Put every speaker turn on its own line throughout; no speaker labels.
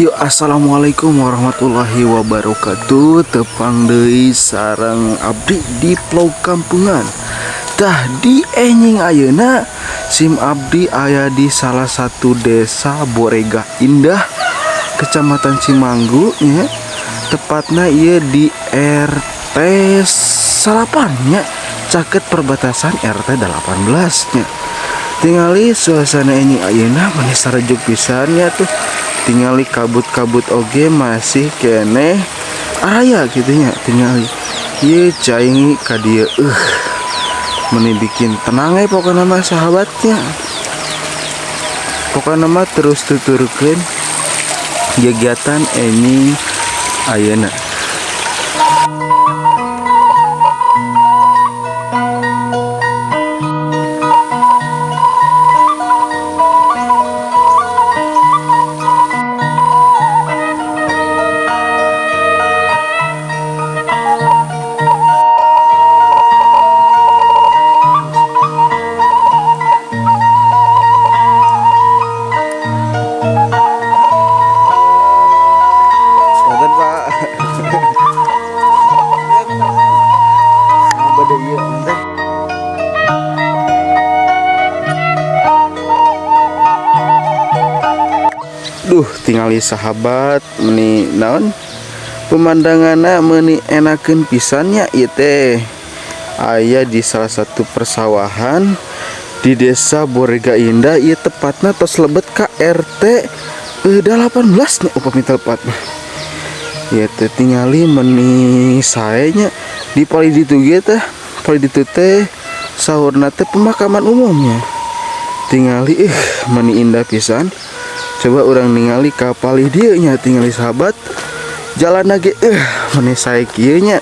Ayo, assalamualaikum warahmatullahi wabarakatuh. Tepang deui sareng abdi di Vlog Kampungan. Tah, di enjing ayeuna sim abdi aya di salah satu desa Borega Indah, Kecamatan Cimanggu nya. Tepatna ieu di RT 9 nya, caket perbatasan RT 18 nya. Tingali suasana enjing ayeuna mani sarejuk pisan nya tuh. Tingali kabut-kabut oge masih keneh aya gitu nya. Tingali ieu cai ka dieu, meni bikin tenang ya pokoknya mah, sahabatnya. Pokoknya mah terus tuturkeun kegiatan enjing ayeuna. Punten, Pak. Ah, bade ieu teh. Duh, tingali sahabat, meni naon? Pemandanganna meni enakeun pisan nya ieu teh. Aya di salah satu persawahan di Desa Borega Indah, ieu tepatna tos lebet ka RT 18 nya upami tepat mah. Ieu teh tingali meni sae nya di palih ditu ge teh, palih ditu teh saurna teh pemakaman umumnya. Tingali meni indah pisan. Coba urang ningali ka palih dieu nya, tingali sahabat. Jalanna ge meni sae kieu nya.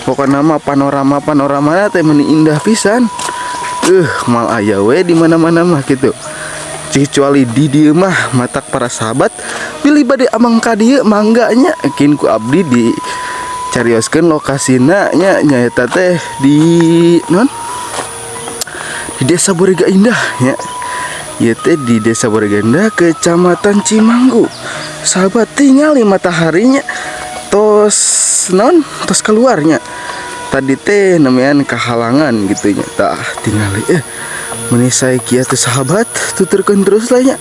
Pokona mah panorama-panoramana teh meni indah pisan. Mal aya we di mana-mana mah kitu. Kecuali di dieu mah. Matak para sahabat pilih bade amang ka dieu mangga nya, kin ku abdi di carioskeun lokasina nya, nyaeta teh di non di Desa Borega Indah nya. Ieu teh di Desa Borega Indah, Kecamatan Cimanggu. Sahabat, tingali mataharinya tos non tos keluarnya. Tadi teh namanya kehalangan gitu nya. Tah, tingali meni sae kieu teh sahabat, tuturkeun terus lah nya.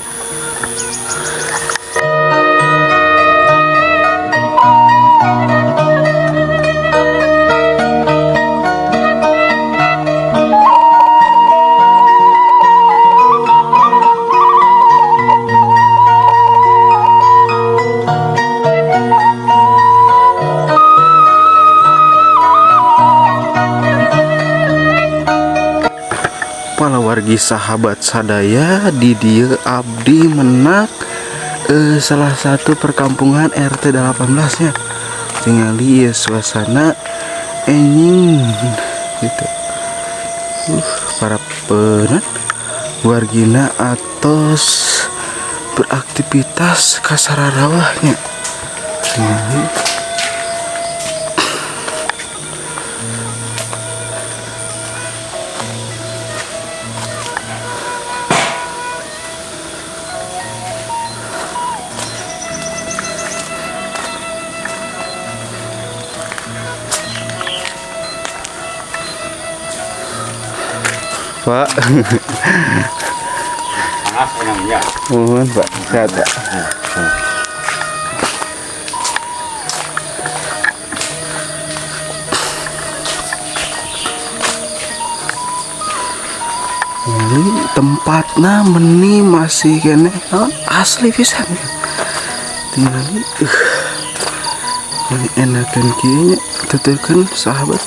Wargi sahabat sadaya, di dieu abdi menak salah satu perkampungan RT 18 nya. Tingali ya suasana enjing gitu. Para penan wargina atos beraktivitas kasararawahnya. Tingali. Pak.
Panas emangnya.
Mohon Pak, sehat Pak. Ini tempatnya meni masih kene asli pisan. Tinggal meni enakan kieu nya, tuturkeun sahabat.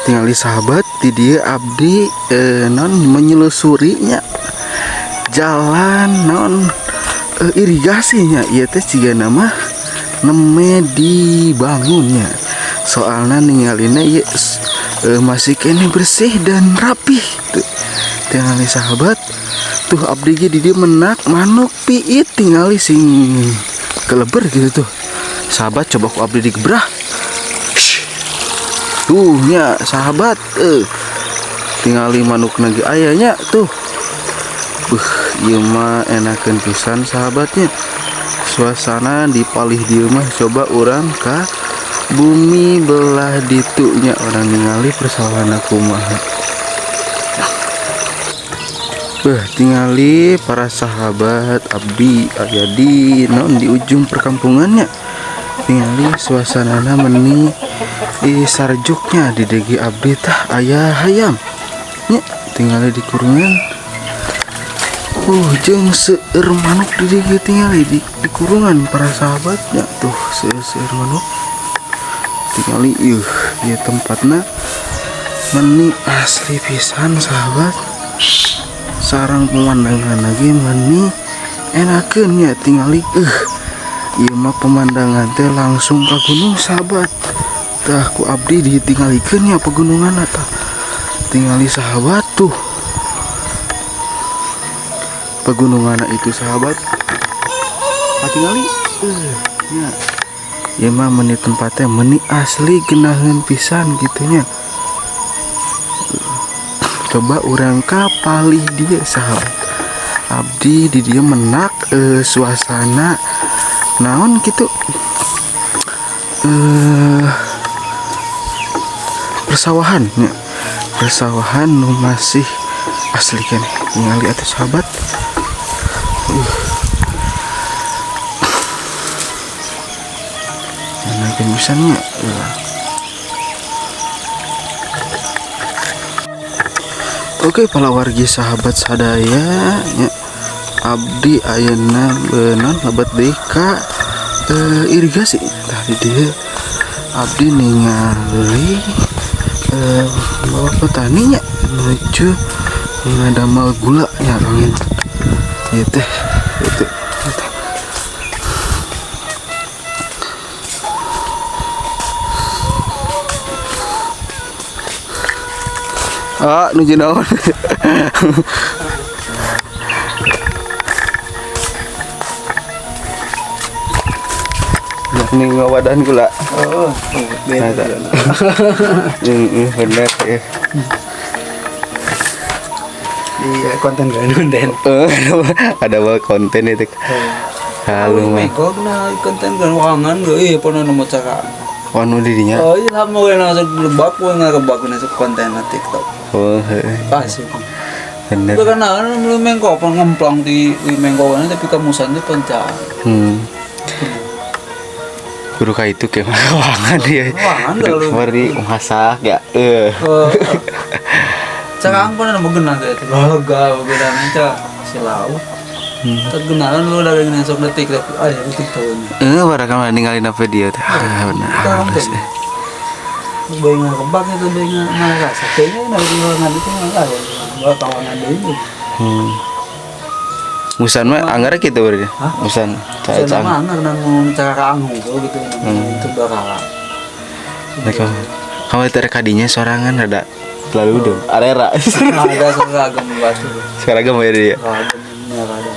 Tingali sahabat, di dia abdi non menyelusurinya jalan non irigasinya. Ieu teh jiga nama Neme dibangunnya. Soalnya ningalina ieu masih keneh bersih dan rapih tuh. Tingali sahabat, tuh abdi ge di dieu menak manuk piit tingali sing keleber gitu tuh. Sahabat, coba ku abdi digebrah. Shh. Tuh nya sahabat, tingali manuk ge aya nya tuh. Beuh, ieu mah enakeun pisan sahabatnya. Suasana di palih dieu mah, coba urang ka bumi belah ditu nya, urang ningali persawahan kumaha. Beuh, tingali para sahabat, abdi aya di naon, di ujung perkampungannya. Tingali suasanana meni di sarjuknya di DG abdi tah aya hayam. Nya tingali di kurungan. Jeung seueur manuk di DG, tingali di kurungan para sahabatnya tuh, seueur manuk. Tingali ieu, ieu tempatna meni asli pisan sahabat. Sarang pemandangan lagi meni enakeun nya, tingali ieu mah pemandangan teh langsung ka gunung sahabat. Tah ku abdi ditinggalikeun nya pegunungan tah. Tingali sahabat tuh. Pegunungan itu sahabat. Ah, tingali nya. Ieu mah meni tempatnya meni asli genaheun pisan gitu nya. Coba urang ka palih dieu sahabat. Abdi di dieu menak suasana naon gitu, persawahan nya, persawahan nu masih asli keneh. Ningali atuh sahabat. Enakeun pisan nya. Oke, para wargi sahabat sadaya nya, abdi ayeuna beunang lebet deui ka irigasi. Tah di dieu abdi ningali bapak petani nya menuju ngadamel gula nya rongin. Ieu teh itu. Ah, nuju naon? Nih ngawadan gula.
Oh,
beda. Heeh, bener ya.
Iya, konten konten.
Ada apa konten itu? Halo, mah.
Kok na konten kan wangan ge ieu pono nu cara.
Wanu dirinya.
Oh, iya lama we langsung lebak we ngarebak na konten na TikTok.
Oh, heeh.
Pasti.
Bener.
Bukan kan lu mengko pon ngemplang di mengko tapi kamusan itu penca.
Kudu ka itu ke wangan ya.
Wangan lalu.
Mari masak ya.
Cara pon anu begenah gitu. Lega begenah ca si laut. Tergenalan lu dari ngesok detik tapi ah ya detik tahun.
Barang ninggalin video teh. Ah, bener. Halus.
Bayi ngerebak itu bayi ngerasa kayaknya dari ruangan itu nggak ada bawa kawangan deui.
Musan mah anggar gitu berarti. Musan.
Musan mah anggar nang cara anggu gitu itu bakal.
Nah, kamu teh kadinya sorangan rada terlalu dong. Arera.
Ada seragam batu.
Seragam ya dia.
Seragam ada.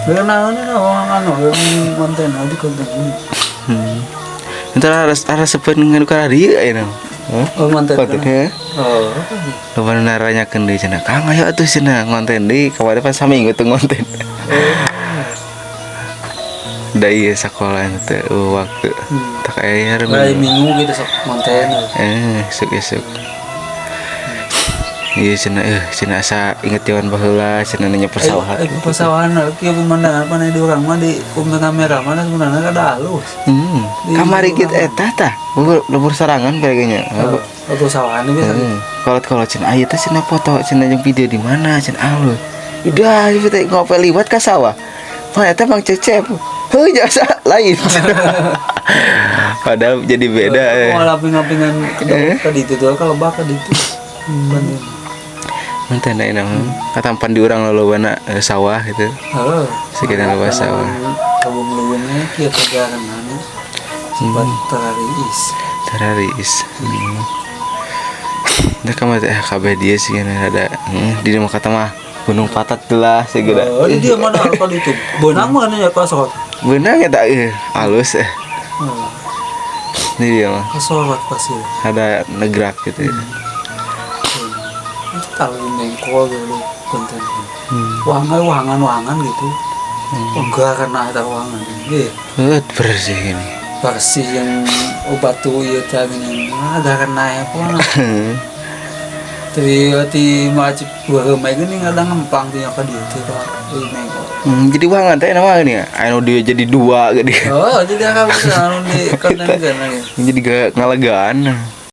Karena ini orang anu konten di konten ini.
Entar harus sepen ngadukar dieu aya.
Oh, konten.
Konten ya.
Oh.
Loba nu naranyakeun deui cenah. Kang ayo atuh cenah ngonten deui, kamari pan saminggu teu ngonten. Da ieu sakola teh waktu. Tak aya
hari Minggu gitu sok konten.
Esuk-esuk. Iya cenah cenah asa inget jaman baheula cenah nanya persawahan.
Persawahan kieu pemandangan pan di urang mah di kamera mana sebenarnya kada halus.
Kamari kitu eta tah. Lembur sarangan kayaknya.
Foto sawahan bisa.
Kolot-kolot cenah aya teh cenah foto cenah jeung video di mana cenah halus. Udah ieu teh ngopi liwat ka sawah. Mah eta Bang Cecep. Heuh jasa lain. Padahal jadi beda.
Mau laping-lapingan ke ditu tuh kalau bak ke ditu.
Mantan enak. Katampan di urang lolobana sawah gitu.
Heeh.
Sekitar loba sawah.
Leuweung-leuweungnya kieu tegaranana. Sempat terariis.
Tararis. Dah kamu teh kabeh dia sih kan ada di mah kata mah Gunung Patat lah segera.
Oh, di dia mana kalau itu? Benang mana ya kasorot?
Beunang eta euy, halus eh.
Oh,
Ini dia mah
kasorot pasti.
Ada negrak gitu.
Itu tahu mengkol gitu konten. Wangan wangan wangan gitu. Enggak karena ada wangan. Eh,
Eh, bersih ini.
Bersih yang obat tuh iya tadi ini. Ada karena apa mana? Tapi ti macet dua rumah ini nggak ada ngempang tuh yang dia tuh kak ini mengkol.
Jadi wangan teh nama ini ya. Anu dia jadi dua gitu.
Oh, jadi aku bisa anu di konten kan.
Jadi gak ngalegaan.